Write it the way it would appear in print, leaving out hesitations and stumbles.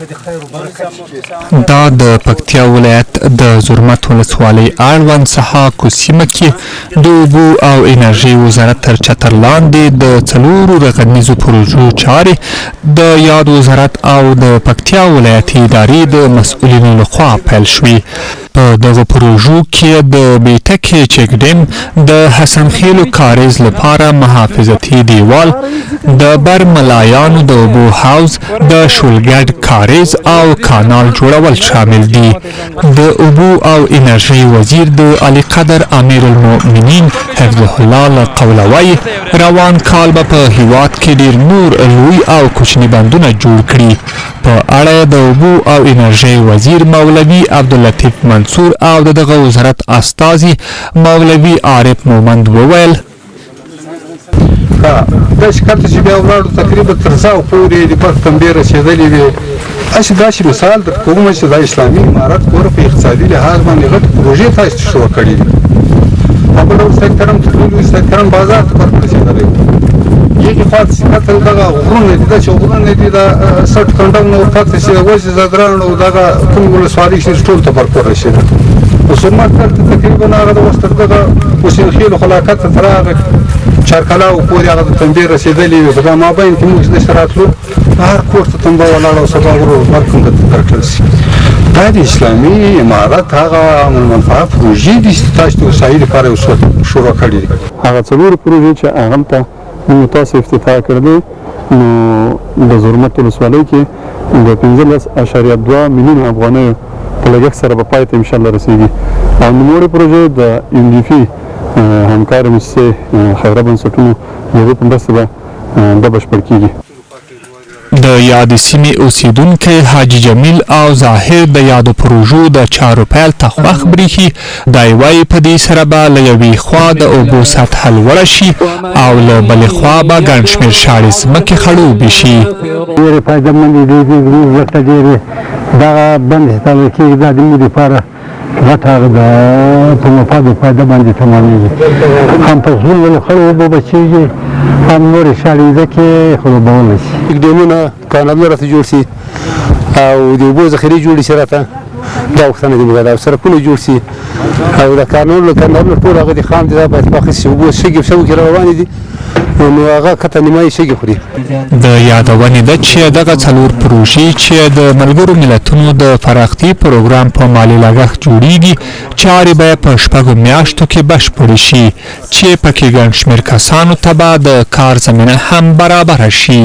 دا د پکتیا ولایت د زرمت ولسوالۍ اړوند سهاکو سیمه کې د اوبو او انرژۍ وزارت تر چتر لاندې د څلورو رغنیزو پروژو چارې د یاد وزارت او د پکتیا ولایتي ادارې د مسؤلینو لخوا پیل شوې. په دغو پروژو کې د بیټکې چک ډیم، د حسن خېلو کاریز لپاره محافظتي دیوال، د بر ملایانو د اوبو حوض، د شولګډ کاریز او کانال جوړول شامل دي. د اوبو او انرژۍ وزیر د علی قدر امیر المؤمنین حفظه الله له قوله وایي، روان کال به په هیواد کې ډیر نور لوی او کوچني بندونه جوړ کړي. په اړه د اوبو او انرژۍ وزیر مولوي عبداللطیف منصور او د دغه وزارت استازي مولوي عارف مومند وویل، داسې کله چې بیا ولاړو تقریبا تر زاو پورې د برق تنبې رسېدلې وې. هسې داسې مثال درته کوم چې دا اسلامي امارت ګوره په اقتصادي لحاظ باندې غټې پروژې تاسو ته شروع کړې دي. په بل ډول سید کرم تر لوی سید کرم بازار ته برق رسېدلی و. یوې خوا ته چې کتل دغه غرونه دي، داسې غرونه دي، دا سټ کنډو نه ورکښته چې د وزې ځدراڼ او دغه کوم ولسوالۍ چې ټول ته برق ورسېده. زرمت دلته تقریبا هغه د اوس تر دغه حسین خېلو خلاقت ته تر هغه چارکلاو پورې هغه د تنبې رسېدلې وي. په دا مابین کې موږ داسې راتلو، هر کور ته تنبه ولاړه او سبا ورو برق هم درته درکړل شي. دا د اسلامي امارت هغه عام المنفعه پروژې دي چې تاسو د هوسايي لپاره یې شروع کړې دي. هغه څلورې پروژې چې هغلته موږ تاسو افتتاح کړلې، نو د زرمت ولسوالۍ کې د 15.2 میلیونه افغانیو په لګښت سره به پای ته انشاءالله رسیږي. او نوموړې پروژې د یو ډي پي همکارې موسسې خیره بنسټونو د هغې په مرسته به دا بشپړ کیږي. د یادې سیمې اوسېدونکی حاجي جمیل او ظاهر د یادو پروژو د چارو پیل ته خوښ برېښي. دی وایي، په دې سره به له یوې خوا د اوبو سطحه لوړه شي او له بلې خوا به ګڼ شمېر شاړې ځمکې خړوبې شي. ډېرې فایده مندې دي، زموږ ورته ډېرې دغه بند چې تړل کېږي دا د موږ لپاره غټه هغه د په مفاد او فایده باندې تمامېږي. هم فصلونه له خړو اوبو بچېږي، هم نورې شاړې ځمکې خړوبولی شي. ډیمونه کانالونه راته جوړ شي او د اوبو ذخیرې جوړې شي، راته دا غوښتنه دي موږ، دا سړکونه جوړ شي او د کانالونه ټول هغه د خام دي، دا باید پاخه شي. اوبو شګې شګو کې روانې دي، نو هغه کته نیمایي شګې خوري. د یادونې ده چې دغه څلور پروژې چې د ملګرو ملتونو د پراختیايي پروګرام په مالي لګښت جوړیږي، چارې به په 6 میاشتو کې بشپړې شي چې پکې ګڼ شمېر کسانو ته به د کار زمینه هم برابره شي.